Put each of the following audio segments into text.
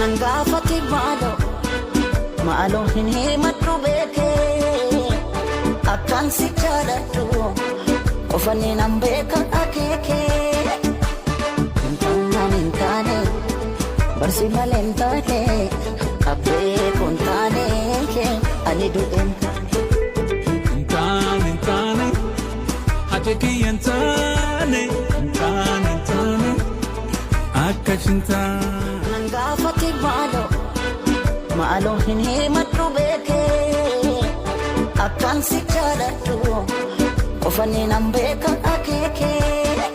Nan gaafate maaloo maaloo hin himadhu beekee akkaan si jaaladhu qofani nan beeka akeekee. Hin taane hin taane barsi malee hin taane abbee kun taane ani du'een. Hin taane hin taane haati kiyya hin taane hin taane hin taane akkas hin taane. Nan gaafate maaloo maaloo hin himadhu beekee akkaan si jaaladhu qofani nan beeka akeekee.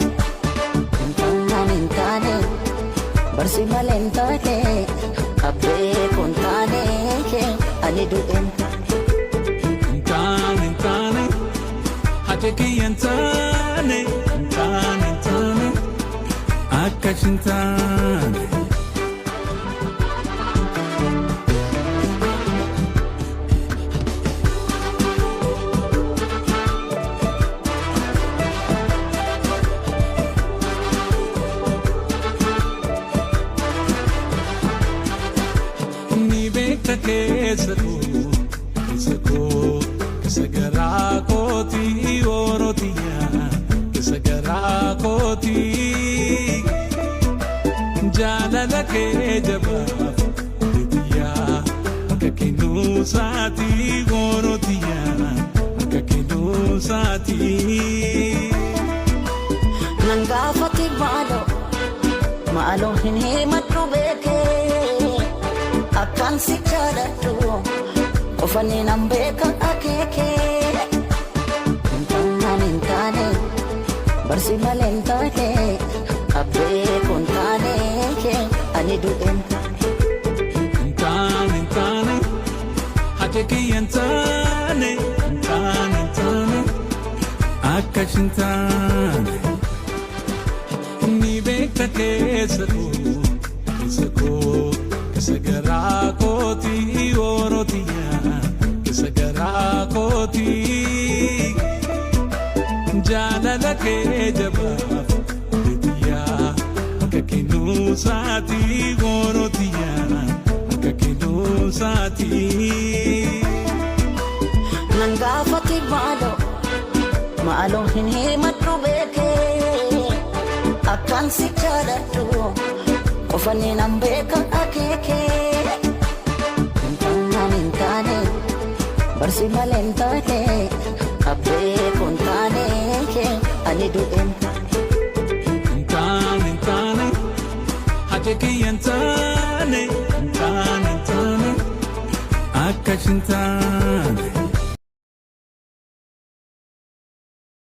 Hin taane hin taane barsi malee hin taane abbee kun taane ani du'een. Hin taane hin taane haati kiyya hin taane hin taane hin taane akkas hin taane. Ni beekta keessa koo keessa koo keessa garaa kooti orootiyaa keessa garaa kooti jaalala kee jabaaf itiyaa akka kennuusaati orootiyaa akka kennuusaati. Nan gaafate maaloo maaloo hin himadhu beekee akkaan si jaaladhu qofani nan beeka akeekee. Hin taane hin taane barsi malee hin taane abbee kun taane ani du'een. Hin taane hin taane haati kiyya hin taane hin taane hin taane akkas hin taane. Ni beekta keessa koo keessa koo keessa garaa kooti orootiyaa keessa garaa kooti jaalala kee jabaaf itiyaa akka kennuusaati orootiyaa akka kennuusaati. Nan gaafate maaloo maaloo hin himadhu beekee akkaan si jaaladhu qofani nan beeka akeekee. Hin taane hin taane barsi malee hin taane abbee kun taane ani du'een. Hin taane hin taane haati kiyya hin taane hin taane hin taane akkas hin taane.